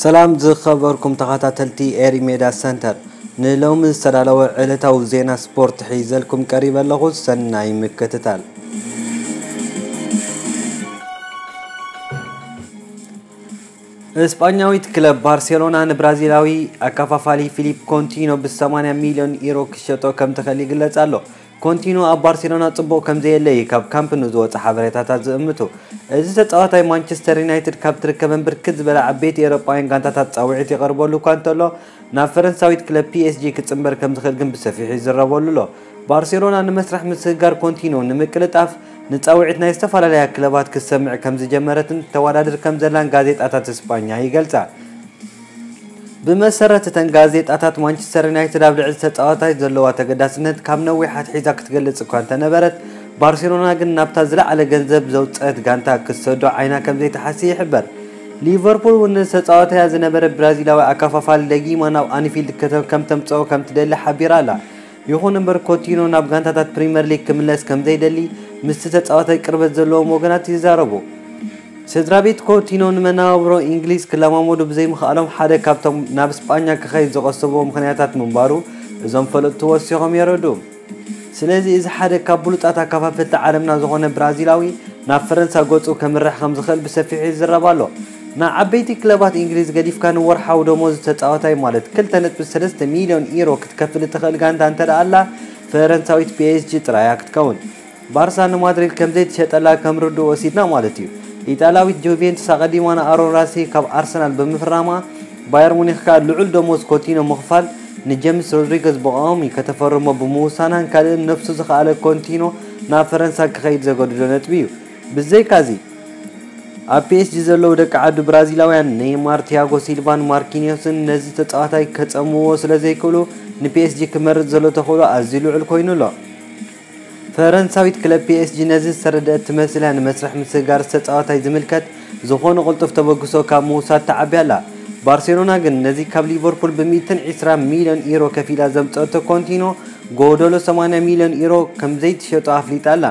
ሰላም ዝኸበርኩም ተኸታተልቲ ኤሪ ሜዳ ሰንተር፣ ንሎሚ ዝተዳለወ ዕለታዊ ዜና ስፖርት ሒዘልኩም ቀሪበ ኣለኹ። ሰናይ ምክትታል። እስጳኛዊት ክለብ ባርሴሎና ንብራዚላዊ ኣከፋፋሊ ፊሊፕ ኮንቲኖ ብ80 ሚልዮን ዩሮ ክሸጦ ከም ትኽእል ይግለጽ ኣሎ። ኮንቲኖ ኣብ ባርሴሎና ጽቡቕ ከም ዘየለ እዩ ካብ ካምፕ ኑ ዝወጸ ሓበሬታታት ዝእምቱ። እዚ ተጻዋታይ ማንቸስተር ዩናይትድ ካብ ትርከበን ብርክት ዝበላ ዓበይቲ ኤሮጳውያን ጋንታታት ጻውዒት ይቐርበሉ እኳ እንተሎ፣ ናብ ፈረንሳዊት ክለብ ፒ ኤስ ጂ ክጽንበር ከም ዝኽእል ግን ብሰፊሑ ይዝረበሉ ኣሎ። ባርሴሎና ንመስርሕ ምስግጋር ኮንቲኖ ንምቅልጣፍ ንጻውዒት ናይ ዝተፈላለያ ክለባት ክትሰምዕ ከም ዝጀመረትን ተወዳድር ከም ዘላን ጋዜጣታት እስጳኛ ይገልጻ። ብመሰረት እተን ጋዜጣታት፣ ማንቸስተር ዩናይትድ ኣብ ልዕሊ ተጻዋታይ ዘለዋ ተገዳስነት ካብ ነዊሕ ኣትሒዛ ክትገልጽ እኳ እንተነበረት፣ ባርሴሎና ግን ናብታ ዝለዓለ ገንዘብ ዘውጸት ጋንታ ክትሰዶ ዓይና ከም ዘይትሓሲ ይሕበር። ሊቨርፑል እውን ንተጻዋታያ ዝነበረ ብራዚላዊ ኣከፋፋሊ ደጊማ ናብ ኣንፊልድ ከተም ከም ተምጽኦ ከም ትደሊ ሓቢራ ኣላ። ይኹን እምበር፣ ኮቲኖ ናብ ጋንታታት ፕሪምየር ሊግ ክምለስ ከም ዘይደሊ ምስቲ ተጻዋታይ ቅርበት ዘለዎም ወገናት ይዛረቡ። ስድራ ቤት ኮቲኖ ንመነባብሮ እንግሊዝ ክለማመዱ ብዘይምኽኣሎም ሓደ ካብቶም ናብ ስጳኛ ክኸይድ ዘቐሰብዎ ምኽንያታት ምንባሩ እዞም ፈለጥቲ ወሲኾም የረድኡ። ስለዚ እዚ ሓደ ካብ ብሉጻት ኣከፋፈልቲ ዓለምና ዝኾነ ብራዚላዊ ናብ ፈረንሳ ገጹ ከምርሕ ከም ዝኽእል ብሰፊሑ ይዝረብ ኣሎ። ንዓበይቲ ክለባት እንግሊዝ ገዲፍካ ንወርሓዊ ደሞዝ ተጻዋታይ ማለት ክልተ ነጥቢ ሰለስተ ሚልዮን ዩሮ ክትከፍል እትኽእል ጋንታ እንተ ደኣ ኣላ፣ ፈረንሳዊት ፒ ኤስ ጂ ጥራይ እያ ክትከውን። ባርሳ ንማድሪድ ከም ዘይትሸጠላ ከም ርዱእ ወሲድና ማለት እዩ። ኢጣልያዊት ጁቬንቱስ ኣቐዲማ ንኣሮን ራሲ ካብ ኣርሰናል ብምፍራማ፣ ባየር ሙኒኽ ከኣ ልዑል ደሞዝ ኮቲኖ ምኽፋል ንጀምስ ሮድሪገዝ ብቐዋሚ ከተፈርሞ ብምውሳናን ካልእን ነፍሱ ዝኸኣለ ኮንቲኖ ናብ ፈረንሳ ክኸይድ ዘገድዶ ነጥቢ እዩ። ብዘይካዚ፣ ኣብ ፒ ኤስ ጂ ዘለዉ ደቂ ዓዱ ብራዚላውያን ኔይማር፣ ቲያጎ ሲልቫን ማርኪኒዮስን ነዚ ተጻዋታይ ከጸምዎ ስለ ዘይክእሉ፣ ን ፒ ኤስ ጂ ክመርጽ ዘሎ ተኽእሎ ኣዝዩ ልዑል ኮይኑ ኣሎ። ፈረንሳዊት ክለብ ፒ ኤስ ጂ ነዚ ዝተረድአት ትመስል እያ፣ ንመስርሕ ምስግጋር ተጻዋታይ ዝምልከት ዝኾነ ቅልጡፍ ተበግሶ ካብ ምውሳድ ተዓብያ ኣላ። ባርሴሎና ግን ነዚ ካብ ሊቨርፑል ብ ሚእትን ዕስራን ሚልዮን ዩሮ ከፊላ ዘምጸአቶ ኮንቲኖ ጎደሎ ሰማንያ ሚልዮን ዩሮ ከም ዘይትሸጦ ኣፍሊጣ ኣላ።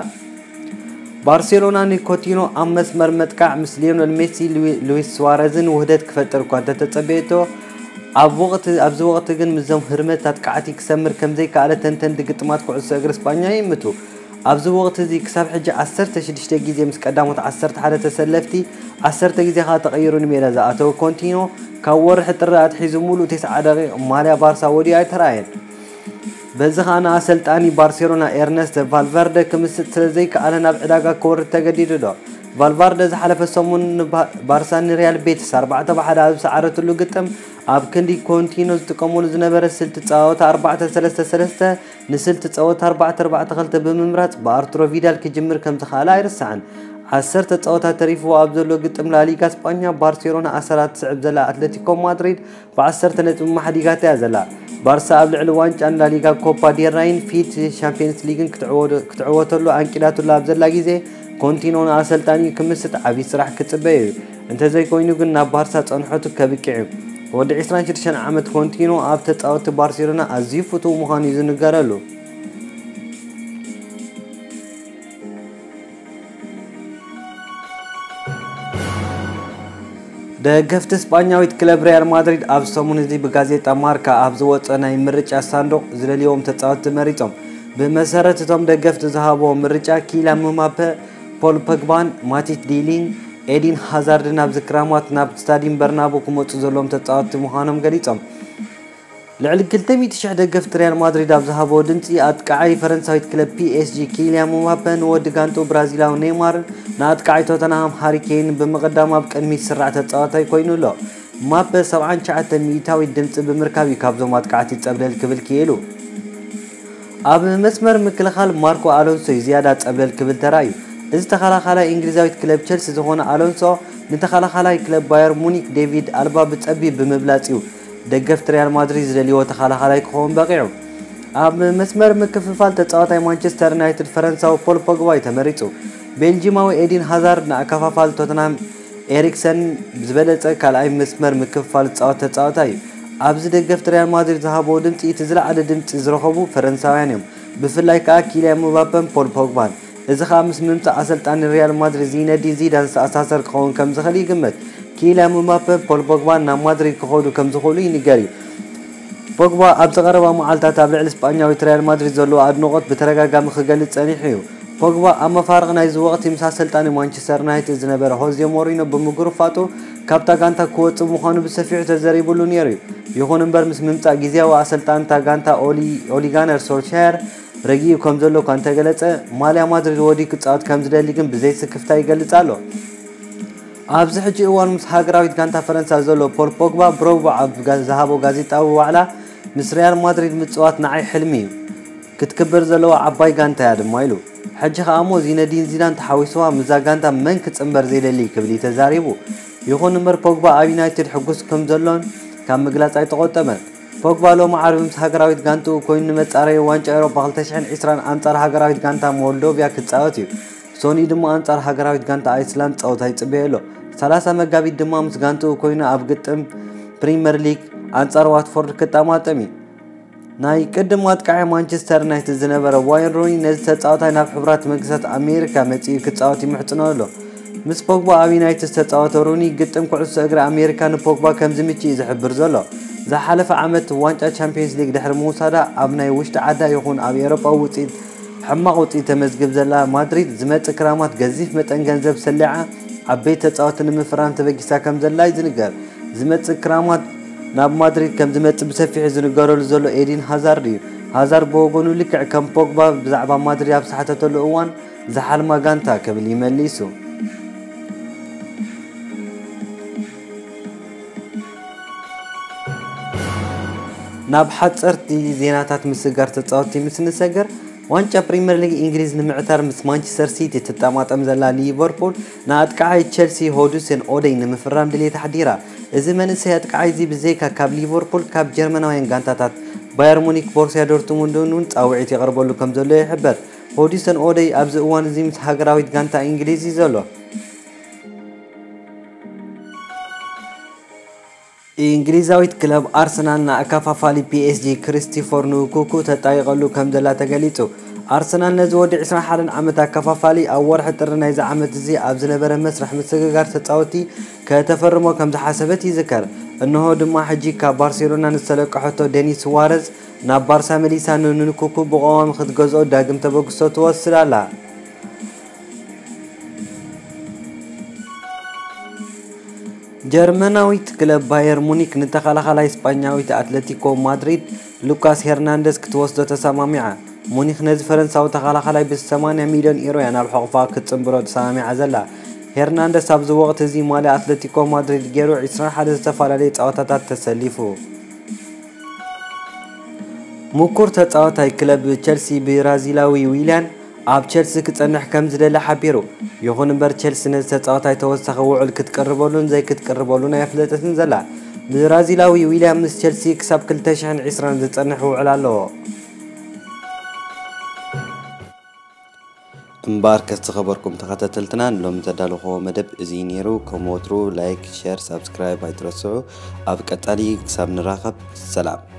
ባርሴሎና ንኮቲኖ ኣብ መስመር መጥቃዕ ምስ ሊዮነል ሜሲ፣ ሉዊ-፣ ሉዊስ ስዋረዝን ውህደት ክፈጥር እኳ እንተተጸበየቶ፣ ኣብ ወቕቲ፣ ኣብዚ ወቕቲ ግን ምስዞም ህርመት ኣጥቃዕቲ ክሰምር ከም ዘይከኣለ ተንተንቲ ግጥማት ኩዕሶ እግሪ ስጳኛ ይእምቱ። ኣብዚ ወቕቲ እዚ ክሳብ ሕጂ ዓሰርተ ሽዱሽተ ግዜ ምስ ቀዳሞት ዓሰርተ ሓደ ተሰለፍቲ ዓሰርተ ግዜ ከኣ ተቐይሩ ንሜዳ ዝኣተወ ኮንቲኖ፣ ካብ ወርሒ ጥሪ ኣትሒዙ ሙሉእ ተስዓ ደቂቕ ማልያ ባርሳ ወዲኡ ኣይተራእየን። በዚ ኸኣ ንኣሰልጣኒ ባርሴሎና ኤርነስት ቫልቨርደ ክምስጥ ስለ ዘይከኣለ ናብ ዕዳጋ ክወርድ ተገዲዱ ኣሎ። ቫልቫርደ ዝሓለፈ ሰሙን ንባ-፣ ባርሳ ንሪያል ቤቲስ ኣርባዕተ ብ ሓደ ኣብ ዝሰዓረትሉ ግጥም፣ ኣብ ክንዲ ኮንቲኖ ዝጥቀመሉ ዝነበረ ስልቲ ጸወታ ኣርባዕተ ሰለስተ ሰለስተ ንስልቲ ጸወታ ኣርባዕተ ኣርባዕተ ክልተ ብምምራጽ ብኣርቱሮ ቪዳል ክጅምር ከም ዝኸኣለ ኣይርሳዕን። ዓሰርተ ጸወታ ተሪፍዎ ኣብ ዘሎ ግጥም ላሊጋ ስጳኛ፣ ባርሴሎና ኣሰራ ትስዕብ ዘላ ኣትለቲኮ ማድሪድ ብ ዓሰርተ ነጥቢ ማሕዲጋታ እያ ዘላ። ባርሳ ኣብ ልዕሊ ዋንጫን ላሊጋ ኮፓ ዴል ራይን ፊት ሻምፒየንስ ሊግን ክትዕወዶ-፣ ክትዕወተሉ ኣንቂዳትሉ ኣብ ዘላ ግዜ፣ ኮንቲኖ ንኣሰልጣኒኡ ክምስጥ ዓብዪ ስራሕ ክጽበዮ እዩ። እንተዘይኮይኑ ግን ናብ ባርሳ ጸንሖቱ ከብቅዕ እዩ። ወዲ ዕስራን ሽዱሽተን ዓመት ኮንቲኖ ኣብ ተጻወትቲ ባርሴሎና ኣዝዩ ፍቱው ምዃኑ እዩ ዝንገረሉ። ደገፍቲ ስጳኛዊት ክለብ ሪያል ማድሪድ ኣብ ሰሙን እዚ ብጋዜጣ ማርካ ኣብ ዝወጸ ናይ ምርጫ ሳንዱቕ ዝደልይዎም ተጻወትቲ መሪጾም። ብመሰረት እቶም ደገፍቲ ዝሃብዎ ምርጫ፣ ኪልያን ምባፔ፣ ፖል ፖግባን ማቲስ ዲሊን ኤዲን ሃዛርድን ኣብዚ ክራማት ናብ ስታዲየም በርናቡ ክመጹ ዘለዎም ተጻወትቲ ምዃኖም ገሊጾም። ልዕሊ ክልተ ሚእቲ ሽሕ ደገፍቲ ሪያል ማድሪድ ኣብ ዝሃብዎ ድምጺ፣ ኣጥቃዓይ ፈረንሳዊት ክለብ ፒ ኤስ ጂ ኪልያን ምባፔ ንወዲ ጋንቱ ብራዚላዊ ኔይማርን ንኣጥቃዓይ ቶተንሃም ሃሪ ኬይንን ብምቕዳም ኣብ ቅድሚት ዝስራዕ ተጻዋታይ ኮይኑ ኣሎ። ምባፔ ሰብዓን ትሽዓተ ሚእታዊት ድምጺ ብምርካብ እዩ ካብዞም ኣጥቃዕቲ ጸብለል ክብል ክኢሉ። ኣብ መስመር ምክልኻል ማርኮ ኣሎንሶ እዩ ዝያዳ ጸብለል ክብል ተራእዩ። እዚ ተኸላኻላይ እንግሊዛዊት ክለብ ቸልሲ ዝኾነ ኣሎንሶ ንተኸላኻላይ ክለብ ባየር ሙኒክ ዴቪድ ኣልባ ብጸቢብ ብምብላጽ እዩ ደገፍቲ ሪያል ማድሪድ ዝደልይዎ ተኸላኻላይ ክኸውን በቒዑ። ኣብ መስመር ምክፍፋል ተጻዋታይ ማንቸስተር ዩናይትድ ፈረንሳዊ ፖል ፖግባ እዩ ተመሪጹ። ቤልጂማዊ ኤዲን ሃዛርድ ንኣከፋፋል ቶተንሃም ኤሪክሰን ዝበለጸ ካልኣይ መስመር ምክፍፋል ዝጻወት ተጻዋታይ እዩ። ኣብዚ ደገፍቲ ሪያል ማድሪድ ዝሃብዎ ድምጺ እቲ ዝለዓለ ድምጺ ዝረኸቡ ፈረንሳውያን እዮም። ብፍላይ ከኣ ኪልያን ምባፔን ፖል ፖግባን። እዚ ከኣ ምስ ምምጻእ ኣሰልጣኒ ሪያል ማድሪድ ዚነዲን ዚዳን ዝተኣሳሰር ክኸውን ከም ዝኽእል ይግመት። ኪልያን ምባፔን ፖል ፖግባን ናብ ማድሪድ ክኸዱ ከም ዝኽእሉ ይንገር እዩ። ፖግባ ኣብዚ ቀረባ መዓልታት ኣብ ልዕሊ ስጳኛዊት ሪያል ማድሪድ ዘለዎ ኣድንቖት ብተደጋጋሚ ክገልጽ ጸኒሑ እዩ። ፖግባ ኣብ መፋርቕ ናይዚ ወቕቲ ምስ ኣሰልጣኒ ማንቸስተር ዩናይትድ ዝነበረ ሆዜ ሞሪኖ ብምጉርፋጡ ካብታ ጋንታ ክወጽእ ምዃኑ ብሰፊሑ ተዘሪብሉ ነይሩ እዩ። ይኹን እምበር ምስ ምምጻእ ግዝያዊ ኣሰልጣንታ ጋንታ ኦሊ ኦሊጋነር ሶልሻየር ረጊኡ ከም ዘሎ እኳ እንተገለጸ፣ ማልያ ማድሪድ ወዲ ክጻወት ከም ዝደሊ ግን ብዘይ ስክፍታ ይገልጽ ኣሎ። ኣብዚ ሕጂ እዋን ምስ ሃገራዊት ጋንታ ፈረንሳ ዘሎ ፖል ፖግባ ብረቡዕ ኣብ ዝሃቦ ጋዜጣዊ ዋዕላ፣ ምስ ሪያል ማድሪድ ምጽዋት ንዓይ ሕልሚ እዩ፣ ክትክብር ዘለዋ ዓባይ ጋንታ እያ ድማ ኢሉ። ሕጂ ከኣ እሞ ዚነዲን ዚዳን ተሓዊስዋ ምስዛ ጋንታ መን ክጽንበር ዘይደሊ ክብል እዩ ተዛሪቡ። ይኹን እምበር ፖግባ ኣብ ዩናይትድ ሕጉስ ከም ዘሎን ካብ ምግላጽ ኣይተቖጠበን። ፖግባ ሎሚ ዓርቢ ምስ ሃገራዊት ጋንትኡ ኮይኑ ንመጻረዩ ዋንጫ ኤውሮጳ ክልተ ሽሕን ዕስራን ኣንጻር ሃገራዊት ጋንታ ሞልዶቪያ ክጻወት እዩ። ሶኒ ድማ ኣንጻር ሃገራዊት ጋንታ ኣይስላንድ ጸወታ ይጽበዮ ኣሎ። ሰላሳ መጋቢት ድማ ምስ ጋንትኡ ኮይኑ ኣብ ግጥም ፕሪመር ሊግ ኣንጻር ዋትፎርድ ክጠማጠም እዩ። ናይ ቅድም ኣጥቃዒ ማንቸስተር ዩናይትድ ዝነበረ ዋይን ሩኒ ነዚ ተጻዋታይ ናብ ሕቡራት መንግስታት ኣሜሪካ መጺኡ ክጻወት ይምሕጽኖ ኣሎ። ምስ ፖግባ ኣብ ዩናይትድ ዝተጻወተ ሩኒ ግጥም ኩዕሶ እግሪ ኣሜሪካ ንፖግባ ከም ዝምችእ እዩ ዝሕብር ዘሎ። ዝሓለፈ ዓመት ዋንጫ ቻምፒየንስ ሊግ ድሕሪ ምውሳዳ ኣብ ናይ ውሽጢ ዓዳ ይኹን ኣብ ኤውሮጳዊ ውጽኢት ሕማቕ ውጽኢት ተመዝግብ ዘላ ማድሪድ ዝመጽእ ክራማት ገዚፍ መጠን ገንዘብ ሰሊዓ ዓበይቲ ተጻወቲ ንምፍራም ተበጊሳ ከም ዘላ እዩ ዝንገር። ዝመጽእ ክራማት ናብ ማድሪድ ከም ዝመጽእ ብሰፊሑ ዝንገረሉ ዘሎ ኤዲን ሃዛርድ እዩ። ሃዛርድ ብወገኑ ልክዕ ከም ፖግባ ብዛዕባ ማድሪድ ኣብ ዝሓተተሉ እዋን ዝሓልማ ጋንታ ክብል እዩ መሊሱ። ናብ ሓጸርቲ ዜናታት ምስጋር ተጻወትቲ ምስ ንሰገር፣ ዋንጫ ፕሪምየር ሊግ እንግሊዝ ንምዕታር ምስ ማንቸስተር ሲቲ ትጠማጠም ዘላ ሊቨርፑል ንኣጥቃዓይ ቸልሲ ሆዱሰን ኦደይ ንምፍራም ድሌት ኣሕዲራ። እዚ መንእሰይ ኣጥቃዓይ እዚ ብዘይካ ካብ ሊቨርፑል ካብ ጀርመናውያን ጋንታታት ባየር ሙኒክ፣ ቦርሲያ ዶርትሙንድን እውን ጻውዒት ይቐርበሉ ከም ዘሎ ይሕበር። ሆዱሰን ኦደይ ኣብዚ እዋን እዚ ምስ ሃገራዊት ጋንታ እንግሊዝ እዩ ዘሎ። እንግሊዛዊት ክለብ ኣርሰናል ንኣከፋፋሊ ፒኤስጂ ክሪስቲፎር ንኩኩ ተጣይቐሉ ከም ዘላ ተገሊጹ። ኣርሰናል ነዚ ወዲ ዕስራን ሓደን ዓመት ኣከፋፋሊ ኣብ ወርሒ ጥሪ ናይዚ ዓመት እዚ ኣብ ዝነበረ መስርሕ ምስግጋር ተጻወትቲ ከተፈርሞ ከም ዝሓሰበት ይዝከር። እንሆ ድማ ሕጂ ካብ ባርሴሎና ንዝተለቀሐቶ ደኒስ ሱዋረዝ ናብ ባርሳ መሊሳ ንንኩኩ ብቐዋሚ ክትገዝኦ ዳግም ተበግሶ ትወስድ ኣላ። ጀርመናዊት ክለብ ባየር ሙኒክ ንተኸላኻላይ ስጳኛዊት ኣትለቲኮ ማድሪድ ሉካስ ሄርናንደስ ክትወስዶ ተሰማሚዓ። ሙኒክ ነዚ ፈረንሳዊ ተኸላኻላይ ብ ሰማንያ ሚልዮን ዩሮ እያ ናብ ሕቑፋ ክትጽንብሮ ተሰማሚዓ ዘላ። ሄርናንደስ ኣብዚ ወቕቲ እዚ ማልያ ኣትለቲኮ ማድሪድ ገይሩ ዕስራን ሓደን ዝተፈላለዩ ጸወታታት ተሰሊፉ። ምኩር ተጻዋታይ ክለብ ቸልሲ ብራዚላዊ ዊልያን ኣብ ቸልሲ ክጸንሕ ከም ዝደሊ ሓቢሩ። ይኹን እምበር ቸልሲ ነዚ ተጻዋታይ ተወሳኺ ውዕል ክትቅርበሉን ዘይክትቅርበሉን ኣየፍለጠትን ዘላ። ብራዚላዊ ዊልያን ምስ ቸልሲ ክሳብ ክልተ ሽሕን ዕስራን ዝጸንሕ ውዕል ኣለዎ። እምበኣርከስ ዝኸበርኩም ተኸታተልትና ንሎሚ ዘዳለኹዎ መደብ እዚ ነይሩ። ከም ወትሩ ላይክ፣ ሸር፣ ሳብስክራይብ ኣይትረስዑ። ኣብ ቀጻሊ ክሳብ ንራኸብ ሰላም።